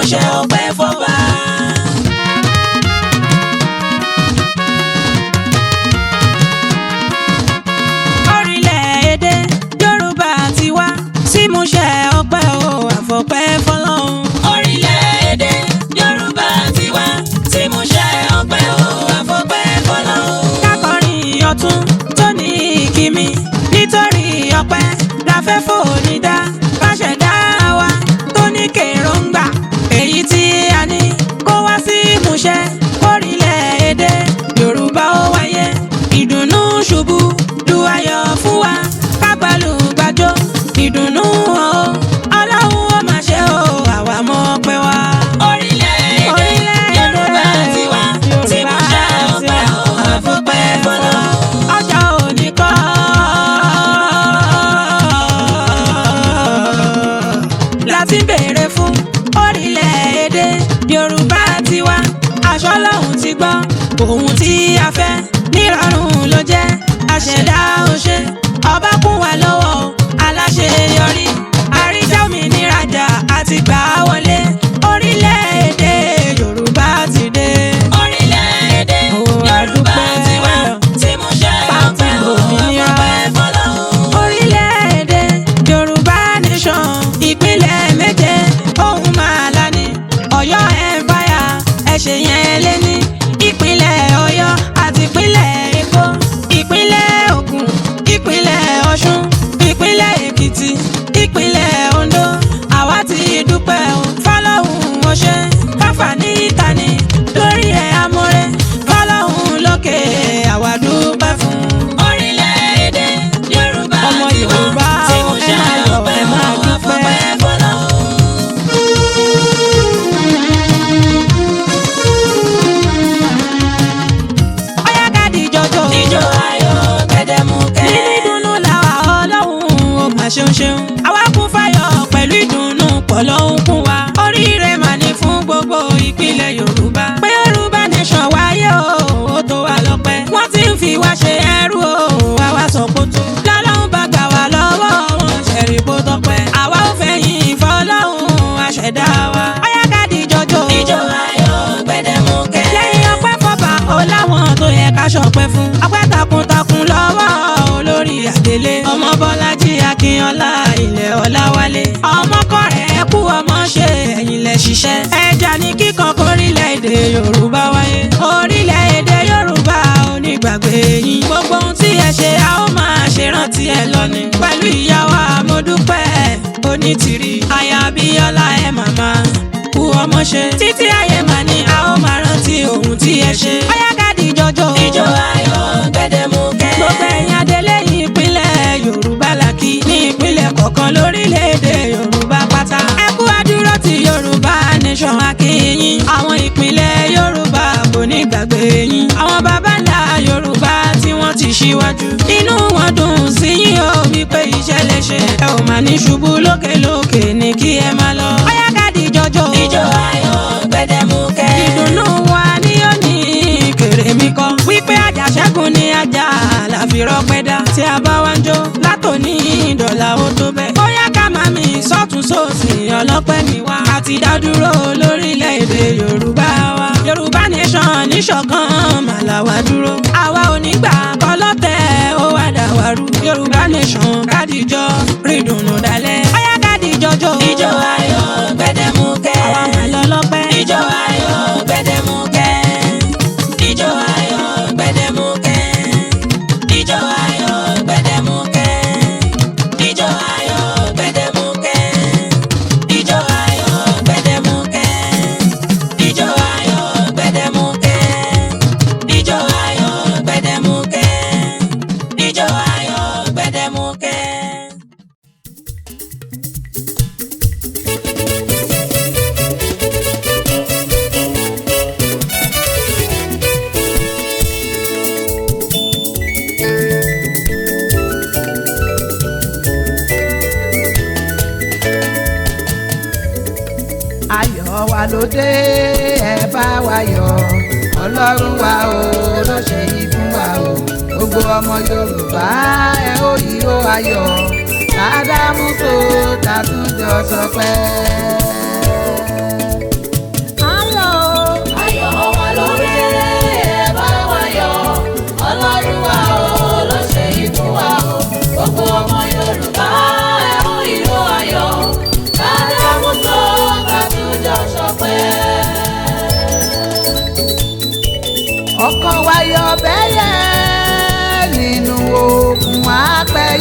múṣẹ ọpẹ́ fọ́ba. Orílẹ̀-èdè Yorùbá ti wá sí múṣẹ ọpẹ́ o àfọpẹ́ fọ́lọ́run. Orílẹ̀-èdè Yorùbá ti wá sí múṣẹ ọpẹ́ o àfọpẹ́ fọ́lọ́run. Kákọrin ọ̀tún tó ní ìkími nítorí ọpẹ́ la fẹ́ fòní dá fàṣẹdá wa tó ní kèròǹgbà èyí tí a ní kó wá sí ìmúṣẹ orílẹ̀-èdè Yorùbá ó wáyé ìdùnnú ṣubú lu ayọ̀ fún wa kábàlù gbàjọ ìdùnnú o Ọlọ́run ó mà ṣe o àwa mọ̀ pé wá. Orílẹ̀-èdè Yorùbá ti wá tí mo ṣe ọpẹ́ o àfọpẹ́ fọlọ́. Ọjọ́ òní kọ́ láti ń béèrè fún orílẹ̀-èdè Yorùbá tiwa aṣọ lòun ti gbọ́ ohun tí a fẹ́ nírọ̀rùn ló jẹ́ àṣẹ̀dá òṣè ọba kún wa lọ́wọ́ aláṣeyọrí àríjà òmìnira jà àti gbà á wọlé orílẹ̀-èdè Yorùbá ti dé. Orílẹ̀-èdè Yorùbá tiwa tí mo ṣe ọpẹ́ òmìnira orílẹ̀-èdè Yorùbá nation ìpínlẹ̀ méje ohun máa la ní Ọ̀yọ́ empire ẹ̀ṣẹ̀ yẹn lé ní ìpínlẹ̀ Ọ̀yọ́ àti ìpínlẹ̀ Èkó ìpínlẹ̀ Ògùn ìpínlẹ̀ Ọ̀ṣun ìpínlẹ̀ Èkìtì ìpínlẹ̀ Oǹdó àwa ti dúpẹ́ o fọlọ́hún ó ṣe fáfàní ìtàní lórí ẹ̀ amúrẹ́ fọlọ́hún lókè àwa dúpẹ́ fún. Orílẹ̀-èdè Yorùbá Ọmọ tiwa Yorùbá tí mo ẹ ṣe máa yọ̀, ọpẹ́ ẹ máa o dúpẹ́. àfọpẹ́ fọlọ́hún. Ọ̀yá ká dìjọ jó. Ijó ayọ̀ gbẹdẹmukẹ́. Nínú ìdùnnú làwa Ọlọ́run ó mà ṣeun ṣeun. Àwa kún fáyọ̀ pẹ̀lú ìdùnnú pọ̀ lọ́hún kún wa. Oríire mà ní fún gbogbo ìpínlẹ̀ Yorùbá. Pé Yorùbá nation wáyé o, ó tó wa lọ́pẹ́. Wọ́n ti ń fi wá ṣe ẹrú o, àwa sọ kó tó. Lọ́lọ́run bá gbà wá lọ́wọ́ wọn ṣẹ̀rí kó tọ́pẹ́. Àwa ò fẹ̀yìn fọlọ́run àṣẹ̀dá wa. Ọ̀yá ká dìjọ jó. Ijó ayọ̀ gbẹdẹmukẹ́. Lẹ́yìn ọpẹ́ fọba ó láwọn tó yẹ ká ṣọpẹ́ fún. Ọpẹ́ takuntakun lọ́wọ́ olórí àdélé. Ọmọ Bọ́lájí Akínọlá ilẹ̀ Ọláwálé. Ọmọ kọ̀rẹ́ kú ọmọ ṣe ẹ̀yìn lẹ̀ ṣiṣẹ́. Ẹja ní kíkan kórílẹ̀-èdè Yorùbá wáyé. Orílẹ̀-èdè Yorùbá onígbàgbé yín. Gbogbo ohun tí ẹ ṣe a ó máa ṣe rántí ẹ lọ ni. Pẹ̀lú ìyá wa mo dúpẹ́ onítìrí. Aya Abíọ́lá ẹ màmá kú ọmọ ṣe. Títí ayé mà ní a ó máa rántí ohun tí ẹ ṣe. Ọ̀yá ká dìjọ jó. Ijó ayọ̀ gbẹdẹmukẹ́. Gbogbo ẹ̀yin adélé ìpínlẹ̀ Yorùbá làkì ní ìpínlẹ̀ kọ̀ọ̀kan lórílẹ̀‐èdè Yorùbá pátá. Ẹ kú àdúró ti Yorùbá nation akínyìn. Àwọn ìpínlẹ̀ Yorùbá kò ní gbàgbé yín. Àwọn baba ńlá Yorùbá tí wọ́n ti ṣíwájú. Inú wọn dùn sí yín o wípé iṣẹ́ lẹ ṣe. Ẹ ò mà ní ṣubú lókèlókè ní kí ẹ máa lọ. Ọ̀yá ká dìjọ jó. Ijó ayọ̀ gbẹdẹmukẹ́. Ìdùnnú wa ní òní kèrè mi kọ́. Wípé àjàṣẹ́gun ni ajá láfi rọ́pẹ́ dá. Tí a bá wá ń jó látòní dọ̀là ó tó bẹ́ẹ̀. Bóyá ká máa mi sọ́tún sósì ọlọ́pẹ́ mi wá. Àti dádúró lórílẹ̀‐èdè Yorùbá wa. Yorùbá nation níṣọ̀kan màlàwá dúró. Àwa ò ní gbà kọlọ́tẹ̀ ó wá dà wá rú. Yorùbá nation kádìjọ rí dùnnú dalẹ̀. Ọ̀yá kádìjọ jó. Ijó ayọ̀ gbẹdẹmukẹ́. Àwa mà lọ lọ́pẹ́. Ijó ayọ̀ gbẹdẹmukẹ́. Ijó ayọ̀ gbẹdẹmukẹ́. Ijó ayọ̀ gbẹdẹmukẹ́. Ijó ayọ̀ gbẹdẹmukẹ́. Ijó ayọ̀ gbẹdẹmukẹ́. Ijó ayọ̀ gbẹdẹmukẹ́. Ijó ayọ̀ gbẹdẹmukẹ́. Ijó ayọ̀ gbẹdẹmukẹ́. Ayọ̀ wa ló dé, ẹ bá wa yọ̀. Ọlọ́run wa o ló ṣe yìí fún wa o. Gbogbo ọmọ Yorùbá ẹ ó yí ó ayọ̀. Kàdámù tó tàtúnjọ sọpẹ́.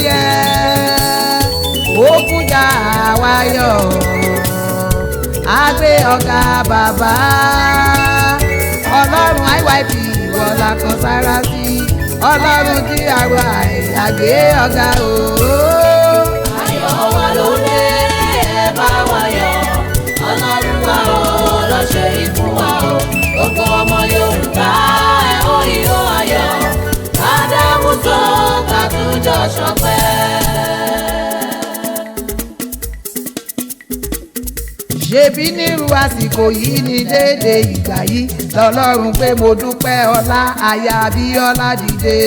lẹ́yẹ, ó kújà wáyọ̀, àgbẹ̀ ọ̀gá bàbá. Ọlọ́run IYP ìwọ la kan sára sí, Ọlọ́run tí àwa àgbẹ̀ ọ̀gá o. Ayọ̀ wa ló dé, ẹ bá wa yọ̀. Ọlọ́run wa o, ló ṣe ìfún wa o. Gbogbo ọmọ Yorùbá ẹ ó ìhó ayọ̀. Ádámù tó kàtúnjọ ṣọpẹ́. Ṣebí nírú àsìkò yìí ní déédéé ìgbà yìí lọ́lọ́run pé mo dúpẹ́ ọlá aya Abíọ́lá dìde.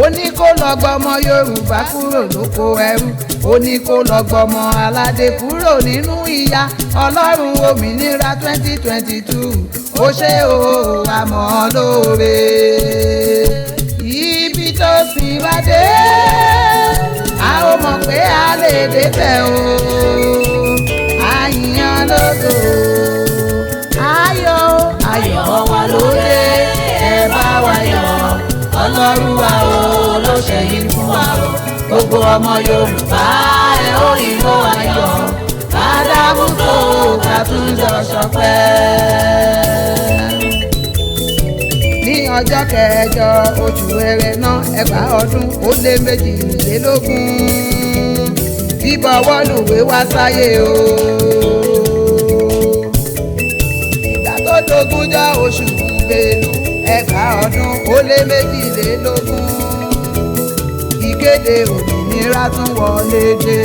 Ó ní kó lọ gbọmọ Yorùbá kúrò lóko ẹrú, ó ní kó lọ gbọmọ aládé kúrò nínú ìyà. Ọlọ́run òmìnira 2022, ó ṣe o, àmọ́ lóore. Ibi tó sì wá dé, a ó mọ̀ pé a lè débẹ̀ o. Àyàn lógo, ayọ̀, ayọ̀ wa ló dé, ẹ bá wa yọ̀. Ọlọ́run wa o, ló ṣe yìí fún wa o. Gbogbo ọmọ Yorùbá ẹ ó ìhó ayọ̀. Ádámù tó kàtúnjọ ṣọpẹ́. Ní ọjọ́ kẹjọ oṣù Ẹrẹ́nà 2022, bíbọwọ́ lùwé wá sáyé o. Ìgbà tó dógúnjọ́ oṣù Bélú 2022, ìkéde òmìnira tún wọlé dé.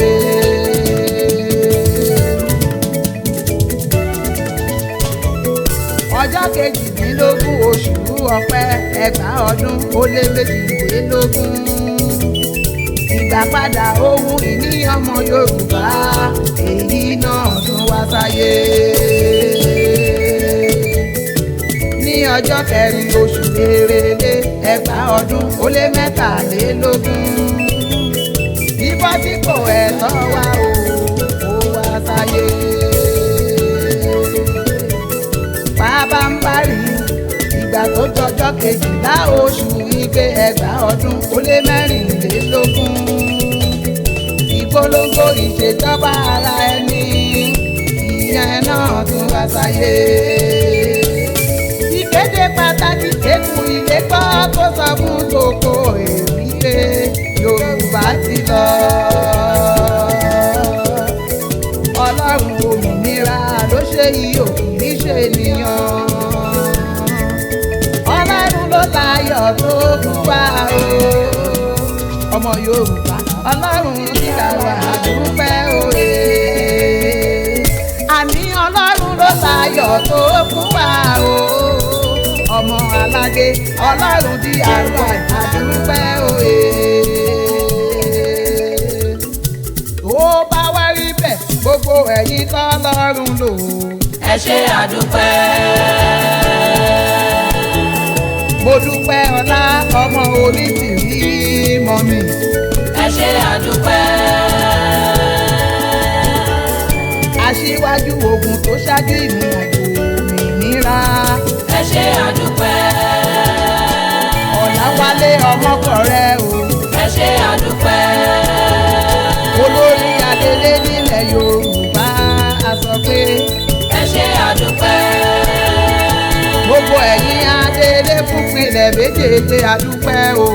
Ọjọ́ 18 oṣù Ọ̀pẹ 2022, ìgbàpadà ohun ìní ọmọ Yorùbá èyí náà tún wá sáyé. Ní ọjọ́ kẹrin oṣù Èrèlé 2023, bíbọ́ sípò ẹ̀tọ́ wa o, ó wá sáyé. Pàbámbarì ìgbà tó jọjọ́ 12 oṣù Igbe 2024, ìpolongo ìṣèjọba ara ẹni ìyẹn náà tún wá sáyé. Ìkéde pàtàkì kékun ilé gbọ́ kó sọ fún gbogbo èmi pé Yorùbá ti lọ. Ọlọ́run òmìnira ló ṣe yìí, ò kì í ṣe ènìyàn. Ọlọ́run ló láyọ̀ tó fún wa o. Ọmọ Yorùbá, Ọlọ́run ti dàgbà dúpẹ́ òye. Àní Ọlọ́run ló láyọ̀ tó fún wa o. Ọmọ aládé, Ọlọ́run ti àrùn àdúpẹ́ òye. Tó bá wá rí bẹ́ẹ̀, gbogbo ẹ̀yin tọ́lọ́run lò ó. Ẹ ṣé àdúpẹ́. Mo dúpẹ́ ọlá ọmọ onítìrí mọ́ mi. Ẹ ṣé àdúpẹ́. Aṣíwájú ogun tó ṣáájú ìrìn àjò òmìnira. Ẹ ṣé àdúpẹ́. Ọ̀làwálé ọmọkọ̀rẹ́ o. Ẹ ṣé àdúpẹ́. Olórí adélé nílẹ̀ Yorùbá a sọ pé Ẹ ṣé àdúpẹ́. Gbogbo ẹ̀yin adélé fúnpinlẹ̀ méjèèjì àdúpẹ́ o.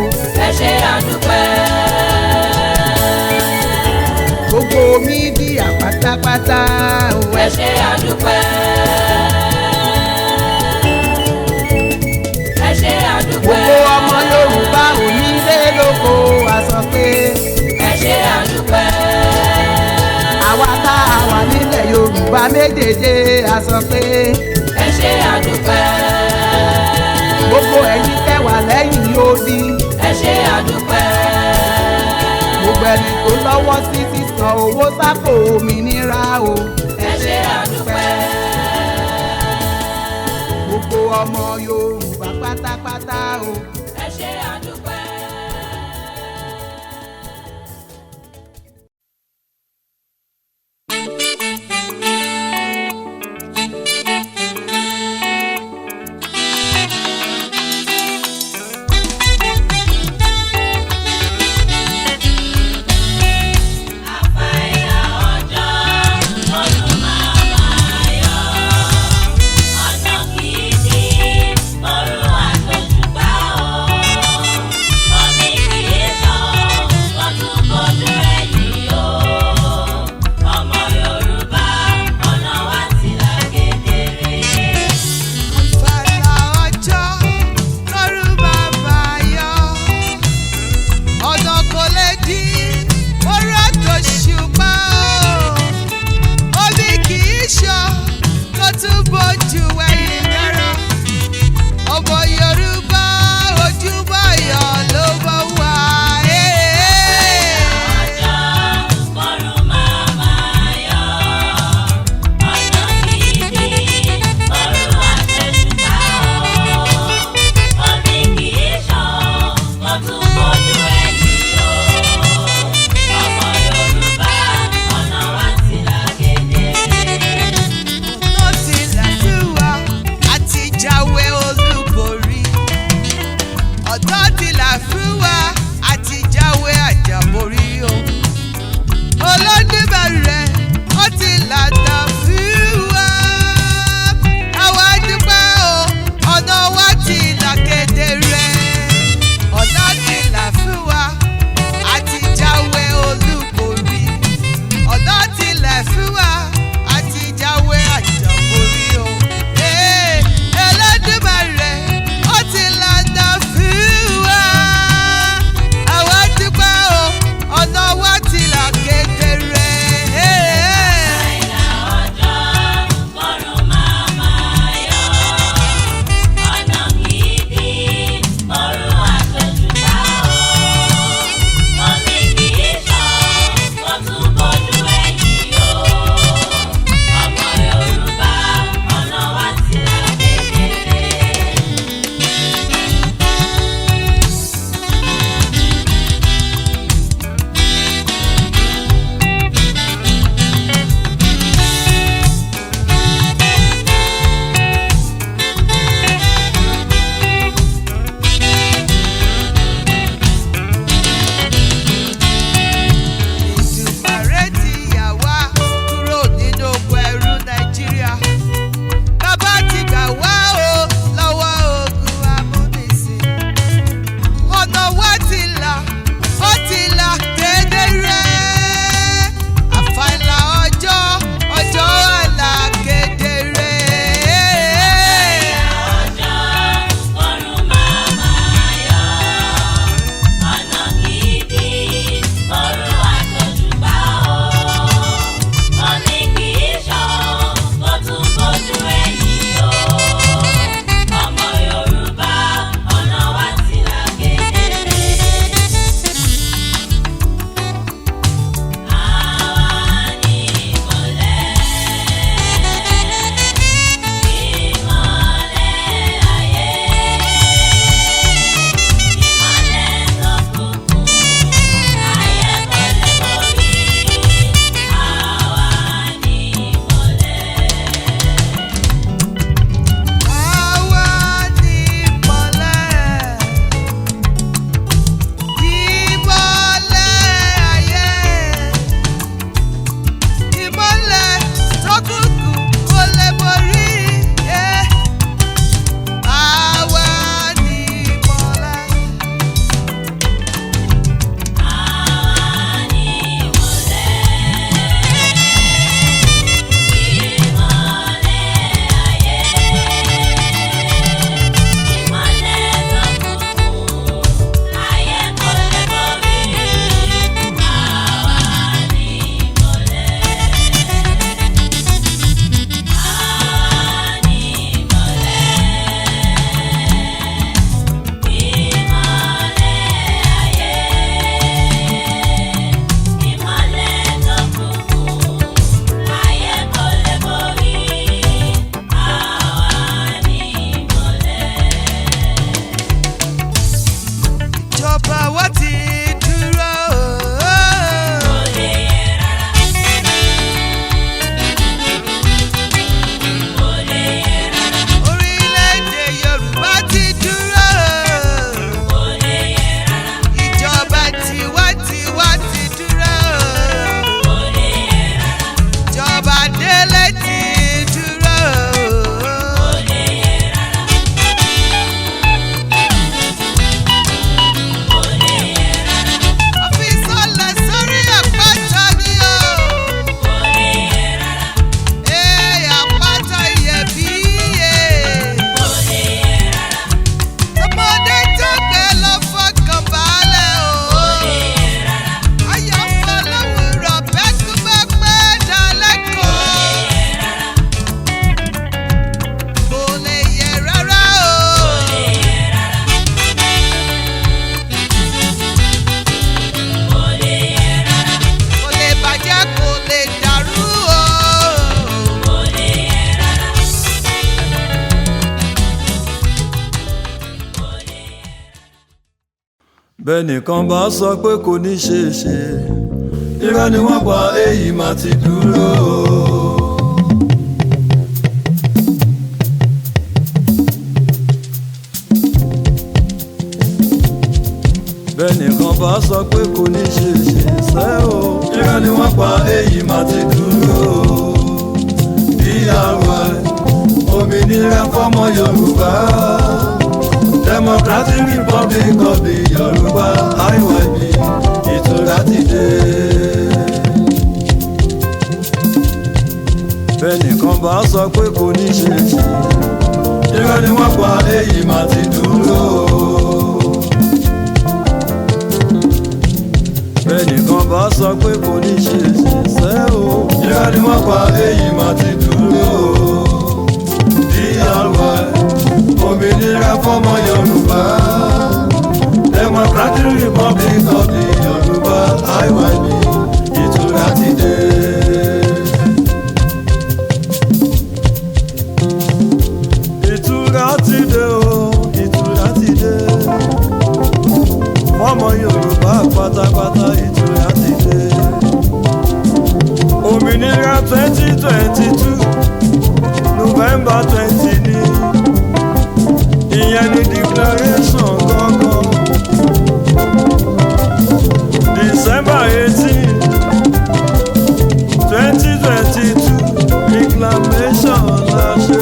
Ẹ ṣé àdúpẹ́. Gbogbo mídíà pátápátá o. Ẹ ṣé àdúpẹ́. Ẹ ṣé àdúpẹ́. Gbogbo ọmọ Yorùbá onílé lóko a sọ pé Ẹ ṣé àdúpẹ́. Àwa tá a wà nílẹ̀ Yorùbá méjèèjì a sọ pé Ẹ ṣé àdúpẹ́. Gbogbo ẹ̀yin tẹ́ wà lẹ́yìn odi, Ẹ ṣé àdúpẹ́. Gbogbo ẹni tó lọ́wọ́ sí sísan owó sápò òmìnira o. Ẹ ṣé àdúpẹ́. Gbogbo ọmọ Yorùbá pátápátá o. Ẹ ṣé àdúpẹ́. Bójú wẹ̀yìn rárá. Ọmọ Yorùbá ojúbọ yọ ló bọ́ wá. Ọ̀nà ti là sí wa. Bẹ́ẹ̀ nìkan bá sọ pé kò ní ṣe é ṣe, irọ́ ni wọ́n pa, èyí máa ti dúró. Bẹ́ẹ̀ nìkan bá sọ pé kò ní ṣe é ṣe ṣẹ́ o, irọ́ ni wọ́n pa, èyí máa ti dúró. BRY òmìnira fọ́mọ Yorùbá, Democratic Republic of the Yorùbá, IYP, ìtura ti dé. Bẹ́ẹ̀ nìkan bá sọ pé kò ní ṣe é ṣe, irọ́ ni wọ́n pa, èyí máa ti dúró. Bẹ́ẹ̀ nìkan bá sọ pé kò ní ṣe é ṣe ṣẹ́ o, irọ́ ni wọ́n pa, èyí máa ti dúró. BRY òmìnira fọ́mọ Yorùbá, Democratic Republic of the Yorùbá, IYP, ìtura ti dé. Ìtura ti dé o, ìtura ti dé. Fọ́mọ Yorùbá pátápátá, ìtura ti dé. Òmìnira 2022 November 20 ní, ìyẹn ní declaration gangan. December 18 2022 reclamation la ṣe.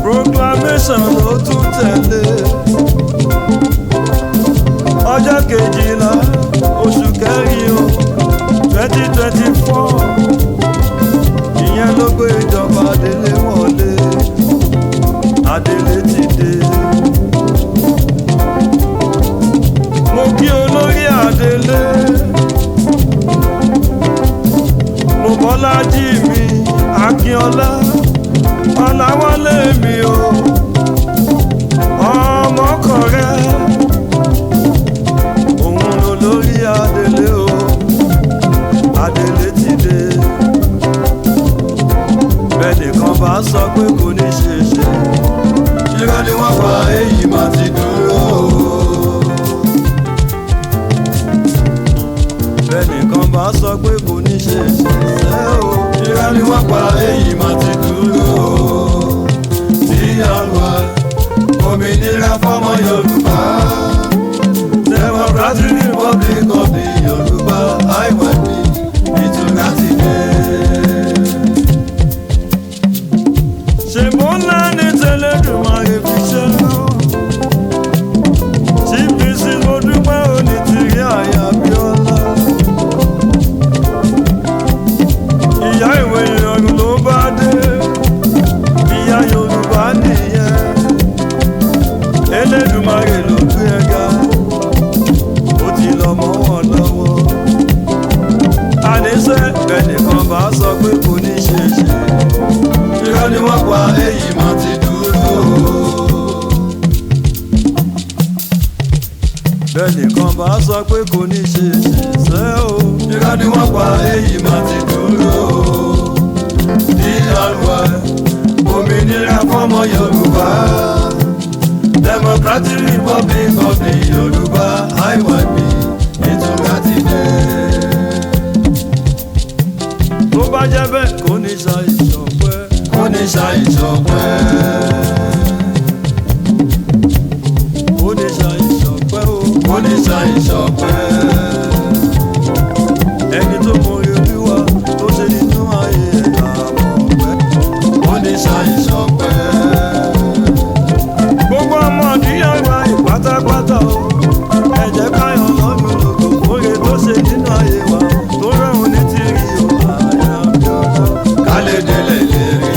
Proclamation ló tún tẹ̀lé. Ọjọ́ 12 oṣù kẹrin o 2024, ìyẹn ló gbé ìjọba Adélé wọlé. Adélé ti dé. Mo kí olórí Adélé, mo Bọ́lájí mi Akínọlá Ọláwálé mi o, ọmọkọrẹ òun lolórí Adélé o, Adélé ti dé. Bẹ́ẹ̀ nìkan bá sọ pé kò ní ṣe ṣe, irọ́ ni wọ́n pa, èyí máa ti dúró. Bẹ́ẹ̀ nìkan bá sọ pé kò ní ṣe ṣe ṣẹ́ o, irọ́ ni wọ́n pa, èyí máa ti dúró. BRY òmìnira fọ́mọ Yorùbá, Democratic Republic of the Yorùbá, IYP, ìtura ti dé. Ṣèbó ńlá ní tẹlẹdùmarè fi ṣe lọ. TPC mo dúpẹ́ òní ti rí àyà Bíọ́lá. Ìyá ìwé ìrọ̀rùn ló bá dé. Ìyá Yorùbá nìyẹn. Elédùmarè ló gbé ẹ ga. Ó ti lọ mọ́ wọn lọ́wọ́. Àníṣe bẹ́ẹ̀ nìkan bá sọ pé kò ní ṣe ṣe, irọ́ ni wọ́n pa, èyí máa ti dúró. Bẹ́ẹ̀ nìkan bá sọ pé kò ní ṣe ṣe ṣẹ́ o, irọ́ ni wọ́n pa, èyí máa ti dúró. BRY òmìnira fọ́mọ Yorùbá, Democratic Republic of the Yorùbá, IYP, ìtura ti dé. Tó bá jẹ́ bẹ́ẹ̀, kò ní ṣàìsọpẹ́, kò ní ṣàìsọpẹ́, kò ní ṣàìsọpẹ́ o, kò ní ṣàìsọpẹ́. Ẹni tó mọ Olúwa tó ṣe nínú ayé ẹ̀ làbọ̀ pẹ́, kò ní ṣàìsọpẹ́. Gbogbo ọmọ ìdíyàwó ìpátápátá o, ẹ jẹ́ káyọ̀ lọ́dún lóko kóre tó ṣe nínú ayé wa tó rẹ̀hún ní tìrì o, àyà Bíọ́lá ká lè délẹ̀ lérí.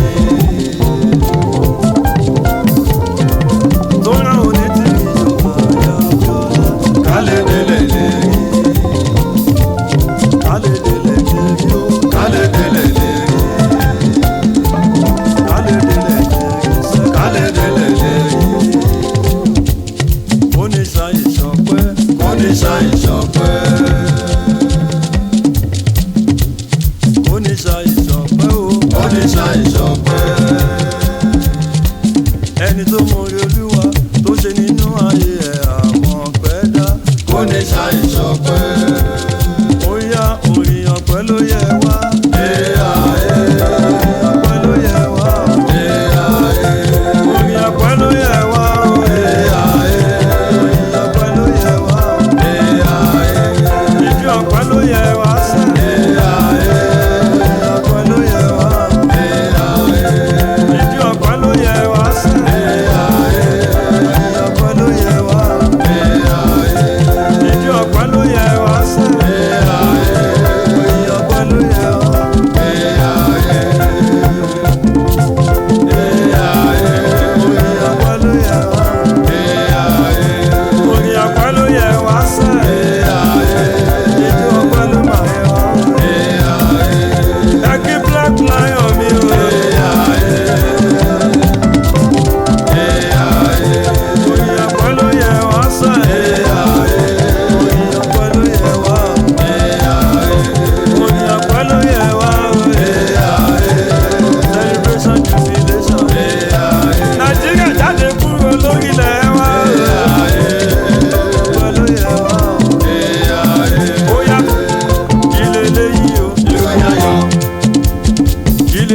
Tó rẹ̀hún ní tìrì o, àyà Bíọ́lá ká lè délẹ̀ lérí.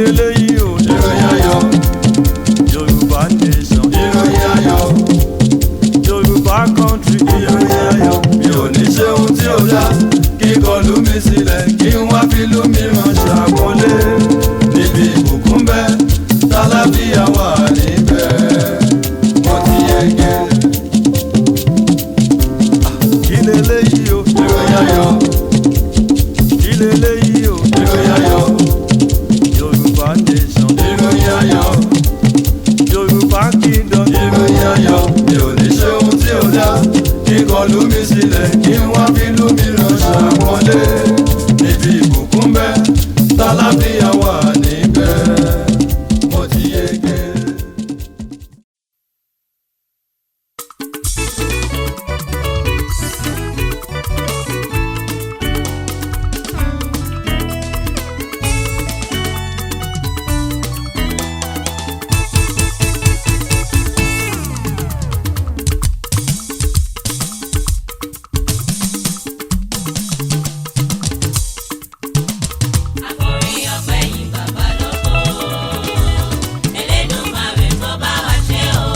Leléyìí o? Ìròyìn ayọ̀. Yorùbá nation. Ìròyìn ayọ̀. Yorùbá country. Ìròyìn ayọ̀. Mi ò ní ṣe ohun tí ò dá. Kíkọ lù mí sílẹ̀ kí n wá fi lù mí ránṣẹ́ àpọ́nlé. Níbi ìbùkún bẹ́, tálábíà wà níbẹ̀. Mo ti yege. Kí leléyìí o? Ìròyìn ayọ̀. Kí leléyìí o? Ìròyìn ayọ̀. Yorùbá nation. Ìròyìn ayọ̀. Yorùbá kingdom. Ìròyìn ayọ̀. Mi ò ní ṣe ohun tí ò dá. Kíkọ lù mí sílẹ̀ kí n wá fi lù mí ránṣẹ́ àpọ́nlé. Níbi ìbùkún bẹ́, tálábíà wà níbẹ̀. Mo ti yege. Àforí ọpẹ́ yìí bàbá lóko, Elédùmarè tó bá wa ṣe o.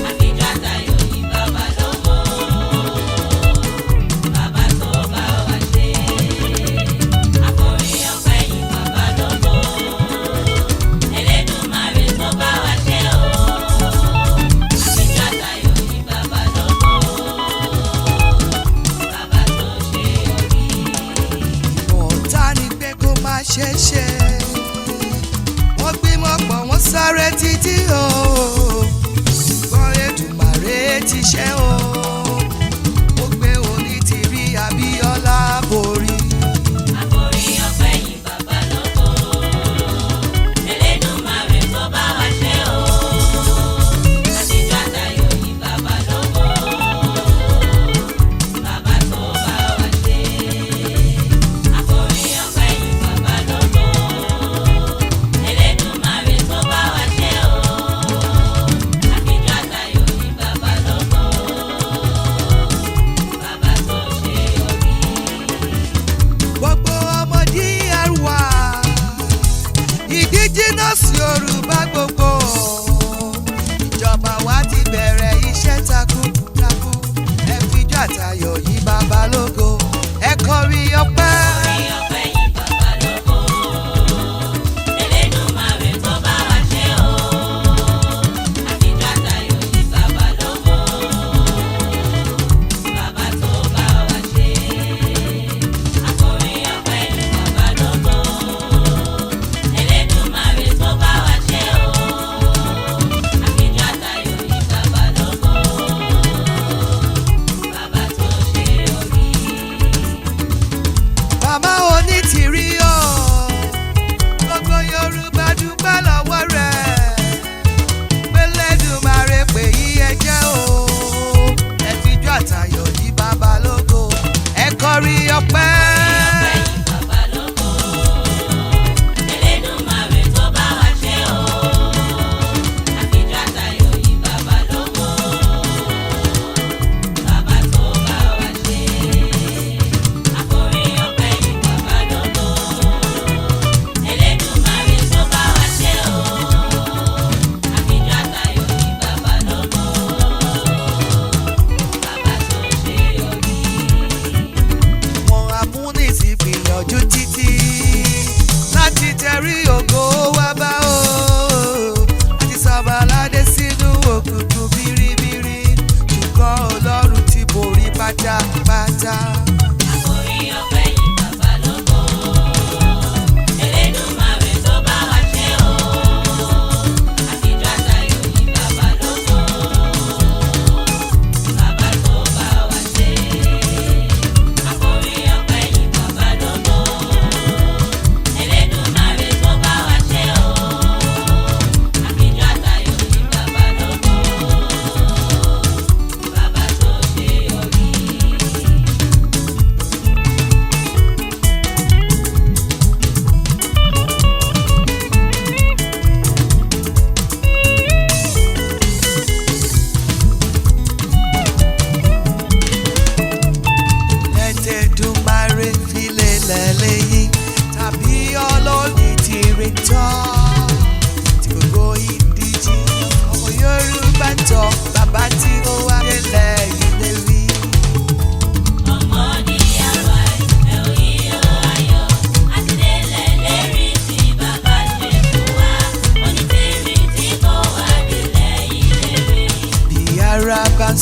Àfijọ́ àtayọ̀ yìí bàbá lóko, bàbá tó bá wa ṣe. Àforí ọpẹ́ yìí bàbá lóko, Elédùmarè tó bá wa ṣe o. Àfijọ́ àtayọ̀ yìí bàbá lóko, bàbá tó ṣe orí. Ọ̀tá ni pé kó má ṣe ṣe, wọ́n gbímọ̀ pọ̀, wọ́n sáré títí o, ṣùgbọ́n Èdùmàrè ti ṣe o, ó gbé Onítìrí Abíọ́lá borí. Àforí ọpẹ́ yìí bàbá lóko, Elédùmarè tó bá wa ṣe o. Àtijọ́ àtayọ̀ yìí bàbá lóko, bàbá tó bá wa ṣe. Àforí ọpẹ́ yìí bàbá lóko, Elédùmarè tó bá wa ṣe o.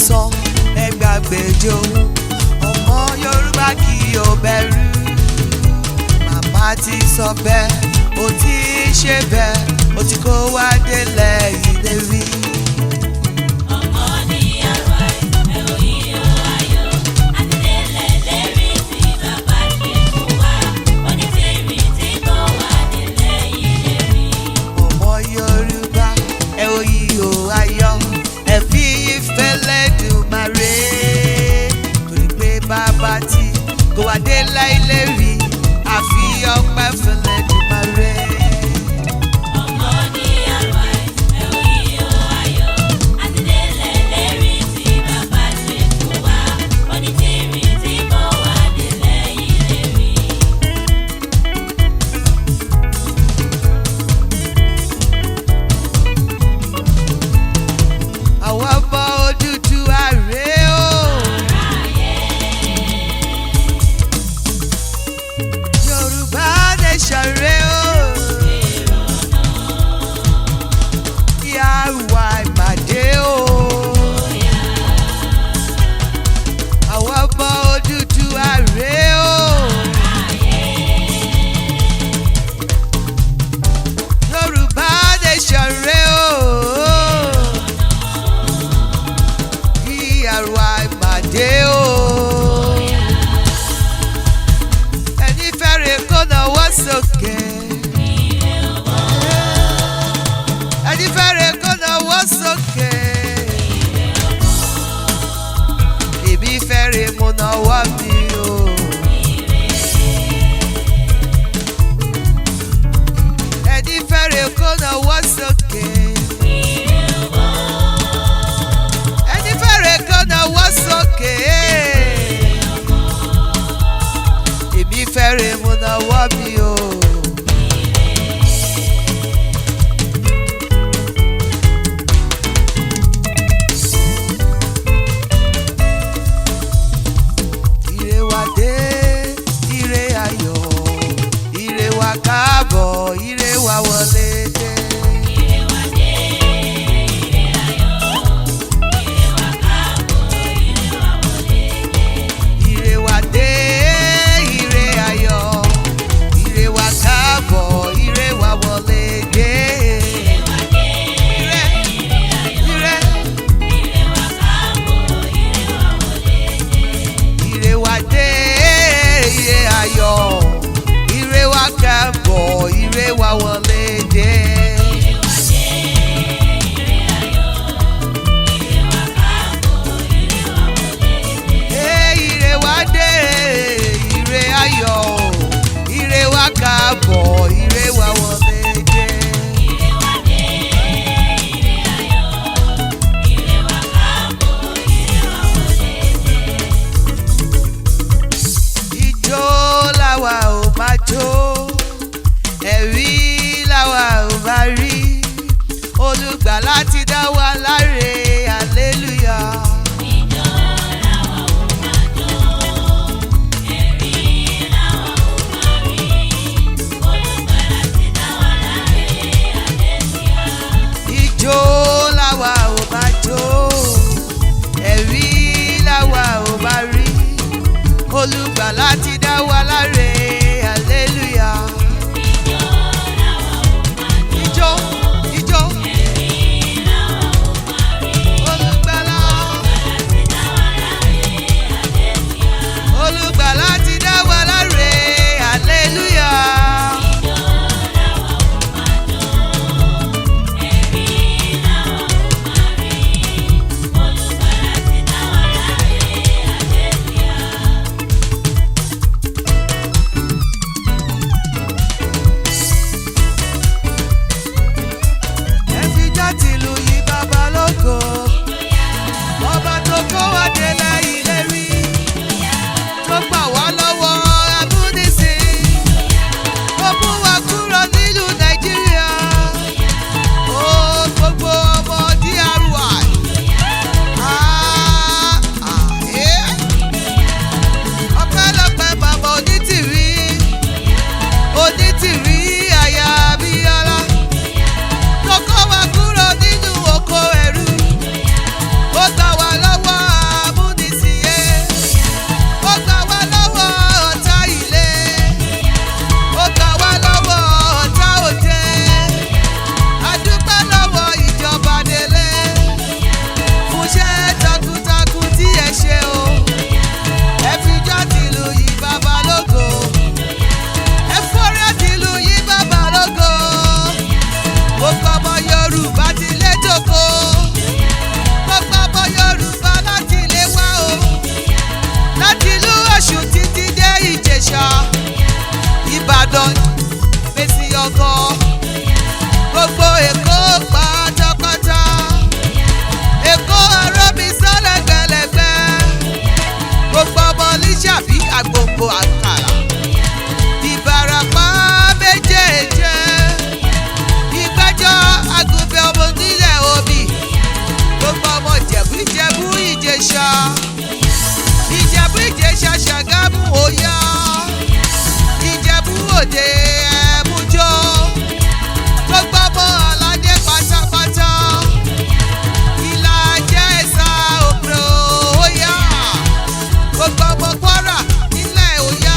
San ẹgbàgbèje ohun. Ọmọ Yorùbá kì í ò bẹ̀rù. Màmá ti sọ bẹ́ẹ̀, ó ti ṣe bẹ́ẹ̀, ó ti kó wá délẹ̀ ìlérí. Ọmọ Yorùbá ẹ ò yí o ayọ̀, ẹ fi ìfẹ́ lẹ́dùnmarè, torí pé bàbá tí kò wá dé láìlérí, àfi ọpẹ́ fún lẹ́dùnmarè. Àwọn ọmọ Odùduwà rèé o. Yorùbá nation rèé o. Ìyàwó ìpàdé o. Àwọn ọmọ Odùduwà rèé o. Yorùbá nation rèé o. Ìyàwó ìpàdé o. Ẹni fẹ́rẹ̀ kó náwó sókè. Ẹni fẹ́rẹ̀ kó náwó sókè. Èmi fẹ́rẹ̀ mo náwó mi o. Ẹni fẹ́rẹ̀ kó náwó sókè. Ẹni fẹ́rẹ̀ kó náwó sókè. Èmi fẹ́rẹ̀ mo náwó mi o. Ire wa dé, ire ayọ̀, ire wa káàbọ̀, ire wa wọlé dé. Ire wa dé, ire ayọ̀, ire wa káàbọ̀, ire wa wọlé dé. Ire, ire, ire wa dé, ire ayọ̀, ire wa káàbọ̀, ire wa wọlé dé. Ẹ, ire wa dé, ire ayọ̀, ire wa káàbọ̀, ire wa wọlé dé. Ijó làwa ò máa jó, ẹ̀rí làwa ò máa rí, Olùgbàlà ti dá wa láre, hallelujah. Ijó làwa ò máa jó, ẹ̀rí làwa ò máa rí, Olùgbàlà ti dá wa láre, hallelujah. Ijó, ijó. Olùgbàlà. Olùgbàlà ti dá wa láre, hallelujah. gbogbo àkàlà. Ìbàràpá méjèèjì. Ìgbẹ́jọ́ agùnfẹ́ ọmọ nílẹ̀ omi. Gbogbo ọmọ Ìjẹ̀bú Ìjẹ̀bú Ìjẹ̀ṣà. Ìjẹ̀bú Ìjẹ̀ṣà Ṣàgámù Ọ̀yọ́. Ìjẹ̀bú Òde Ẹ̀mújọ́. Gbogbo ọmọ aládé pátápátá. Ìlàjẹ Ẹ̀sà Òpè Ọ̀yá. Gbogbo ọmọ Kwara nílẹ̀ Ọ̀yá.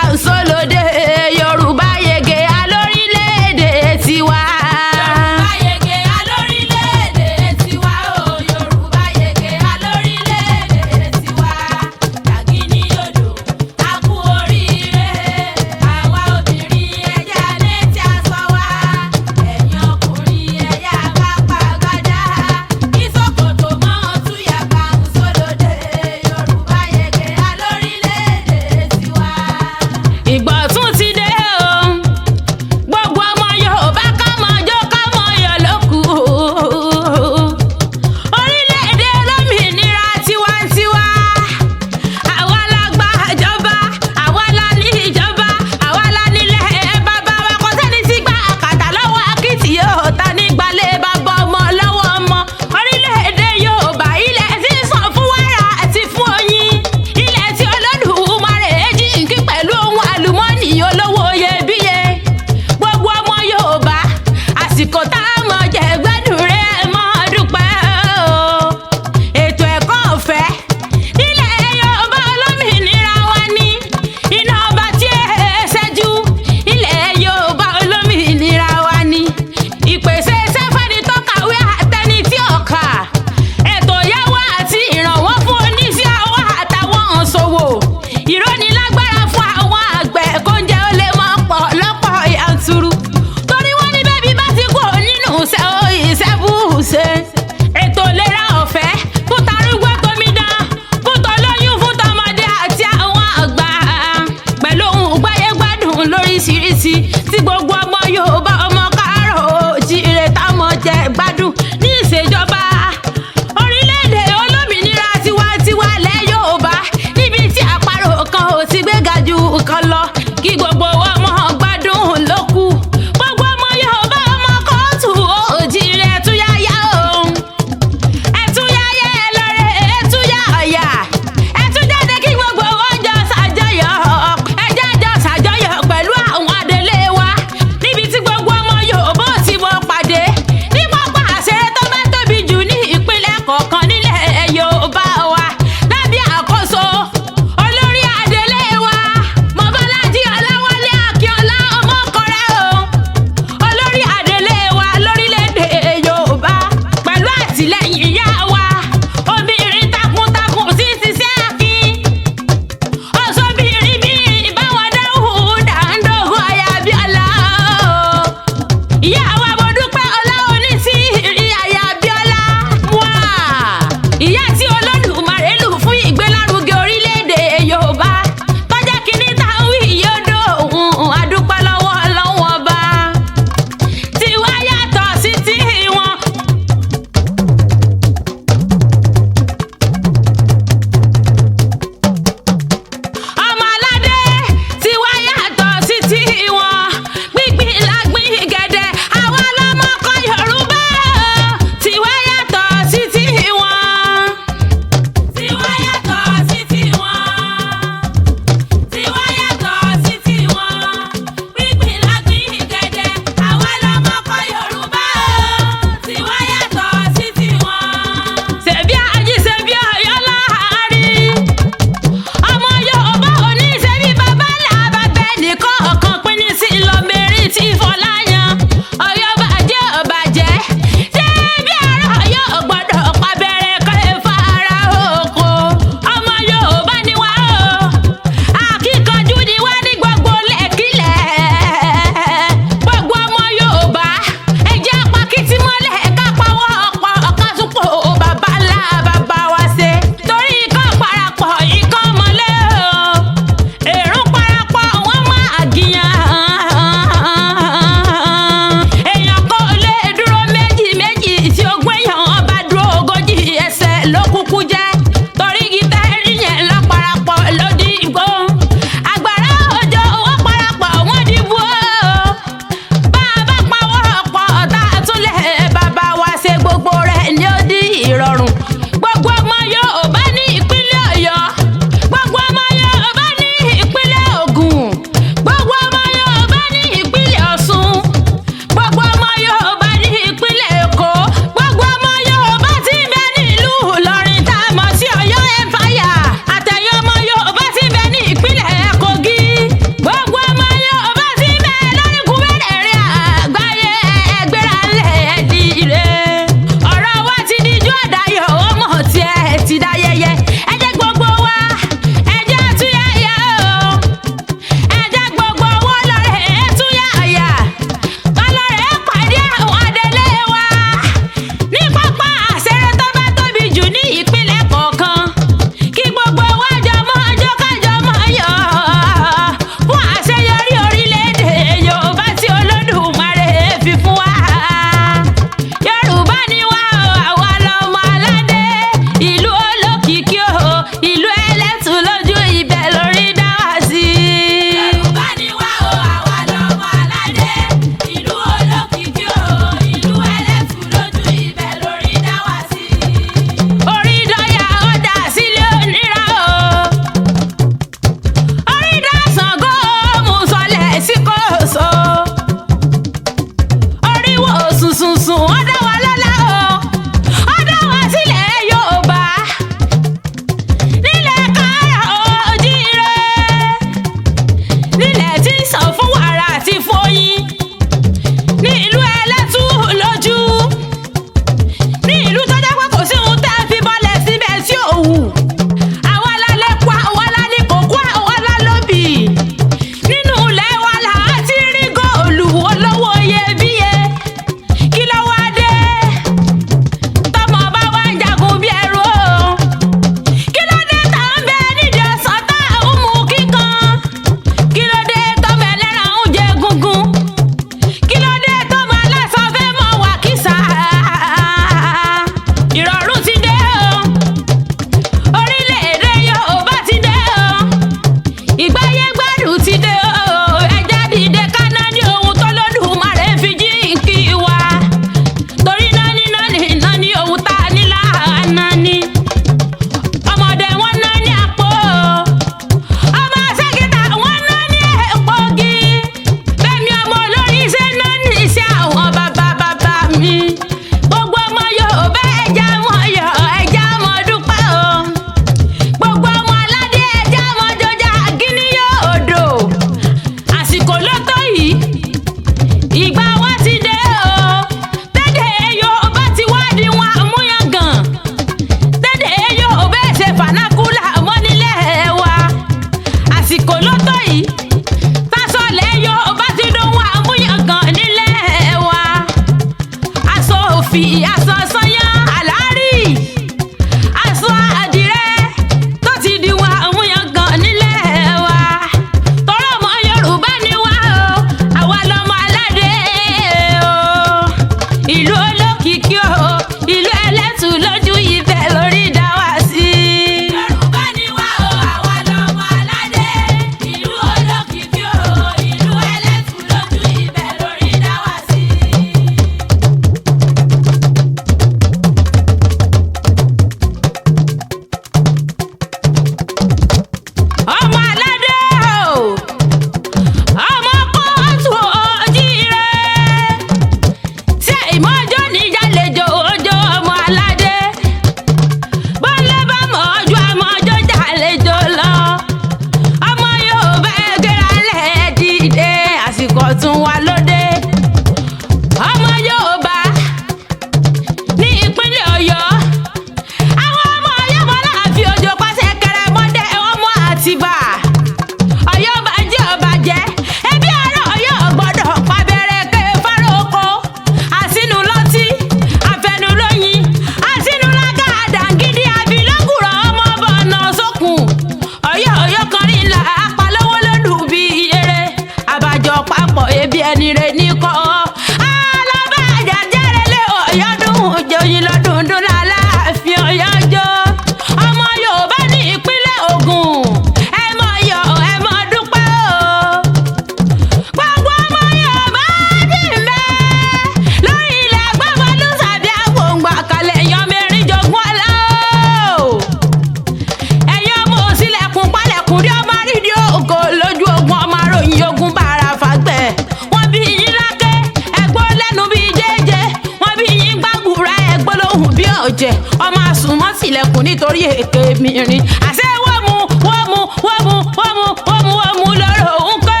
Ọ̀jẹ̀ ọmọ àsùnmọ́ tilẹ̀kùn nítorí èké mi rìn àṣẹ wọ́n mu wọ́n mu wọ́n mu wọ́n mu wọ́n mu wọ́n mu lọ́rọ̀ òun kọ́.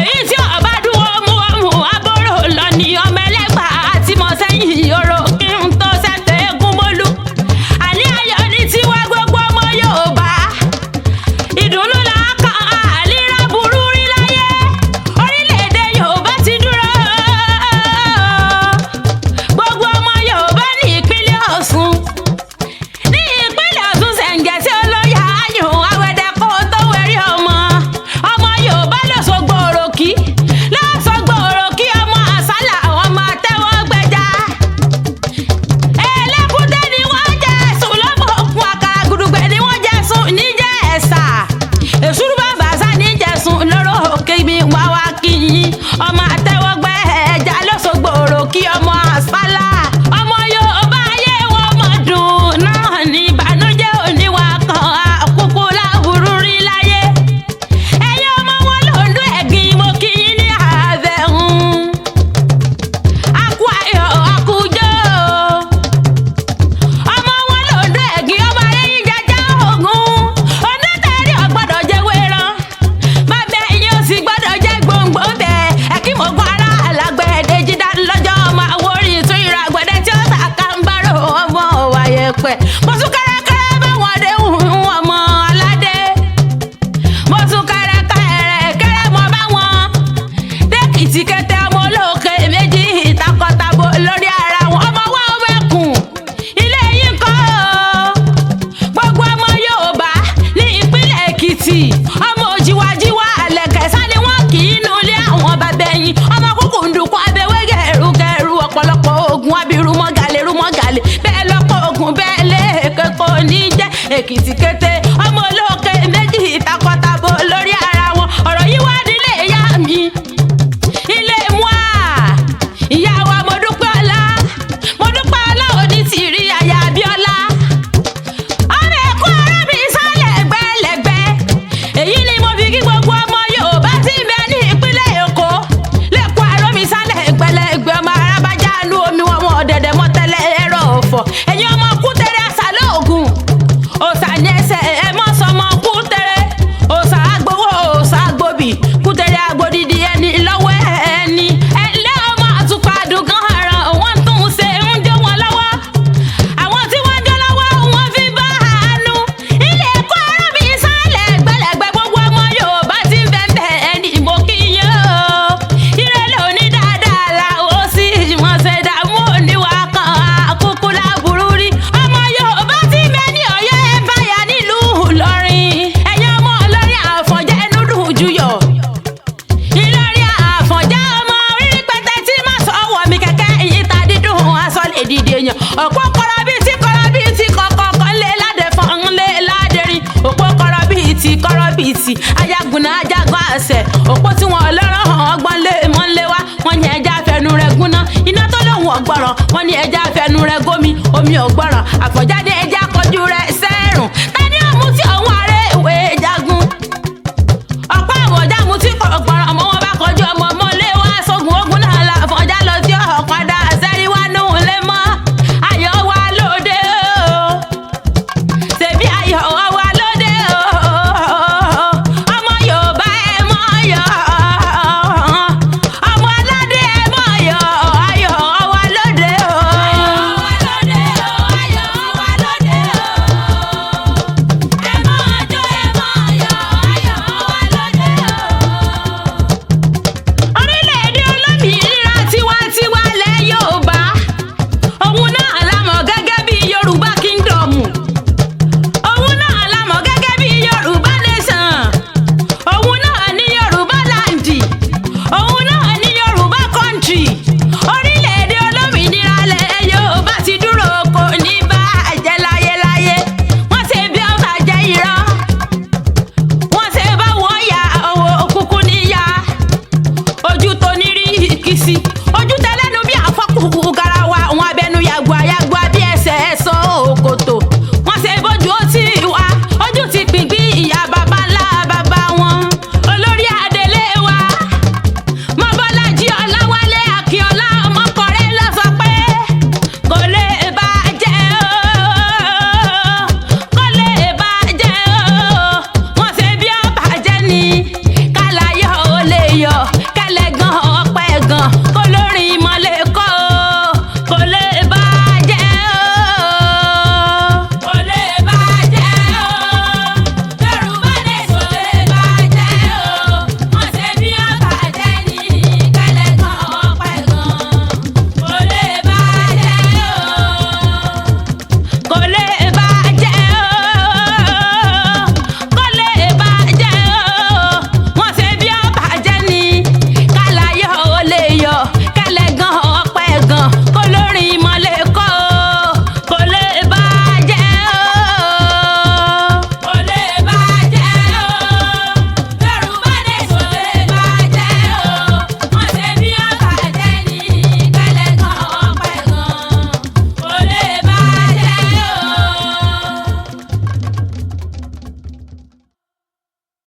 Èyí tí ọba dún wọ́n mu abọ́rò lọ ní ọmọ ẹlẹ́gbàá àti mọ̀sẹ́yìn ìyòrò kí n tó sẹ́tẹ̀ eégún mólú. Àní ayọ̀ ní tiwa gbogbo ọmọ Yorùbá. Ìdùnnú là á kan àlírà burú rí láyé. Orílẹ̀-èdè Yorùbá ti dúró. Gbogbo ọmọ Yorùbá ní ìpínlẹ̀ Ọ̀ṣun. Ní ìpínlẹ̀ Ọ̀ṣun ṣẹ̀ǹgẹ̀ sí olóyè ayùn awẹ́dẹ kó tó wẹ̀rí ọmọ. Ọmọ Yorùbá lọ́sọ̀gbọ̀ òròkì. Lọ́sọ̀gbọ̀ òròkì ọmọ àsálà ọmọ àtẹ́wọ́gbẹja. Ẹlẹ́kúndé ni wọ́n jẹ́ sùn lọ́mọ òkun àkàrà gudugbẹ̀ ni wọ́n jẹ́ sùn níjẹ́ ẹ̀sà. Èsúrú bàbá sá níjẹ́ sùn lóró òkè mi wá wá kí yín. Ọmọ àtẹ́wọ́gbẹ́ ẹja lọ́sọ̀gbọ̀ òròkì ọmọ àsálà. Ọmọ Yorùbá ayé wọn mọ̀ dùn náà ní ìbànújẹ́ oníwà kan àkókò láburú rí láyé. Ẹ̀yin ọmọ wọn lòńdó ẹ̀gbin mo kí yín ní àbẹ̀hún. Akú ayọ̀ akújó. Ọmọ wọn lòńdó ẹ̀gbin ọmọ arẹ́yìn jẹjẹ ògún. Onítẹ̀rí ọ̀gbọ́dọ̀ jẹ́ wéran. Bàbá ẹ̀yin ò sì gbọ́dọ̀ jẹ́ gbòǹgbò bẹ́ẹ̀. Ẹ̀kímọ̀gbọ́n ará alágbẹ̀dẹ jídá lọ́jọ́ ọmọ àwòrán ìtúyìrà àgbẹ̀dẹ tí ó tà ká ń bárò ọmọ wáyé pẹ̀. Mo sún kẹ́rẹ́kẹ́rẹ́ báwọn dé hùn ọmọ aládé. Mo sún kẹ́rẹ́kẹ́rẹ́ kẹ́rẹ́ mọ́ báwọn dẹ́kìtì kẹtẹ ọmọ olóòkè méjì takọtabo lórí ara wọn ọmọ wa ọmọ ẹkùn ilé yìí kọ́ o. Gbogbo ọmọ Yorùbá ní ìpínlẹ̀ Èkìtì ọmọ òjìwájíwá àlẹ̀kẹ̀sá ni wọ́n kì í nu ilé àwọn bàbá ẹ̀yìn ọmọ kúkú ń dùnkún abẹ́wé gẹ̀rúgẹ̀rú ọ̀pọ̀lọpọ̀ ogun abirú mọ́gàlè rú mọ́gàlè bẹ́ẹ̀ lọ́pọ̀ ogun bẹ́ẹ̀ lé kò ní jẹ́ Èkìtì kété ọmọ olóòkè méjì takọtabo lórí ara wọn ọ̀rọ̀ yìí wá nílé ìyá mi ilé mua ìyá wa mo dúpẹ́ ọlá mo dúpẹ́ ọlá òní ti rí aya Abíọ́lá ọmọ ẹ̀kọ́ arábìnrin sálẹ̀ gbẹ́lẹ́gbẹ́ èyí ni mo fi kí gbogbo ọmọ Yorùbá tí ń bẹ ní ìpínlẹ̀ Èkó lẹ́kọ̀ọ́ arómi sálẹ̀ gbẹ́lẹ́gbẹ́ ọmọ arábájá nu omi wọn wọn ọ̀dẹ̀dẹ̀ mọ́tẹ́lẹ̀ ẹ̀rọ ọ̀fọ̀ ẹ̀yin ọmọ kútẹ́rẹ́ àṣàlẹ̀ ògùn òòsà ní ẹsẹ̀ ẹ mọ́ sọmọ kútẹ́rẹ́ òòsà agbowó òòsà agbóbì kútẹ́rẹ́ agbódìdí ẹni lọ́wọ́ ẹni ẹ̀lẹ́ ọmọ àtùpàdùn kan ara wọn tún ṣe ń jó wọn lọ́wọ́ àwọn tí wọ́n jó lọ́wọ́ wọn fi bá àánú ilé ẹ̀kọ́ arábìnrin sálẹ̀ gbẹlẹ̀gbẹ́ gbogbo ọmọ Yorùbá ti ń bẹ́ẹ̀ bẹ́ẹ̀ ẹni mo kí yín o ìrẹ̀lẹ̀ òní dáadáa la ó sì wọ́n ṣe dààmú oníwà kan àkókò láburú rí ọmọ Yorùbá ti ń bẹ ní Ọ̀yọ́ ẹ̀fáyà nílùú Ìlọrin ẹ̀yin ọmọ Ìlọrin Àfọ̀njá ẹnu dùn juyọ̀ Ìlọrin Àfọ̀njá ọmọ rírí pẹtẹ tí má sọ wọ̀ mí kẹ̀kẹ́ ìyíta dídùn aṣọ lè dìde yàn ọ̀pọ̀ kọ́ra bíi ti kọ́ra bíi ti kọ̀kọ̀kan lé ládẹ́fọ̀n ńlé ládẹ́rin òpó kọ́ra bíi ti kọ́ra bíi ti ajagunna ajagun àṣẹ òpó tí wọn ọlọ́rọ̀ hàn ọgbọ́n lé mọ́ lé wá wọn ní ẹja fẹnu rẹ gúnná iná tó lóhùn ọgbọ̀ràn wọn ní ẹja fẹnu rẹ gómi omi ọgbọ̀ràn Àfọ̀njáde ẹja kọjú rẹ sẹ́rùn tani ọ̀mú tí òun ààrẹ ìwé jagun ọ̀pọ̀ àwọ̀já mu tí kò gbọ̀ràn ọmọ wọn bá kọjú ọmọ ọmọ lé wá sógun ogun náà la Àfọ̀njá lọ sí ọ̀padà sẹ́rí wá nùhùn lé mọ́ ayọ̀ wa lóde o ṣèbí ayọ̀ wa lóde o ọmọ Yorùbá ẹ mọ́ yọ̀ ọmọ aládé ẹ mọ́ yọ̀ ayọ̀ wa lóde o. Ayọ̀ wa lóde o, ayọ̀ wa lóde o. Ẹ máa jó, ẹ máa yọ̀, ayọ̀ wa lóde o. Orílẹ̀-èdè olómìnira tiwantiwa lẹ̀ Yorùbá òun náà la mọ̀ gẹ́gẹ́ bí Yorùbá kingdom òun náà la mọ̀ gẹ́gẹ́ bí Yorùbá nation òun náà ní Yorùbá land òun náà ní Yorùbá country orílẹ̀-èdè olómìnira lẹ̀ Yorùbá ti dúró kò ní bàjẹ́ láyéláyé wọ́n ṣe bí ó bàjẹ́ irọ́ wọ́n ṣe báwo ya owó kúkú níyà ojú tó ní rí kìsì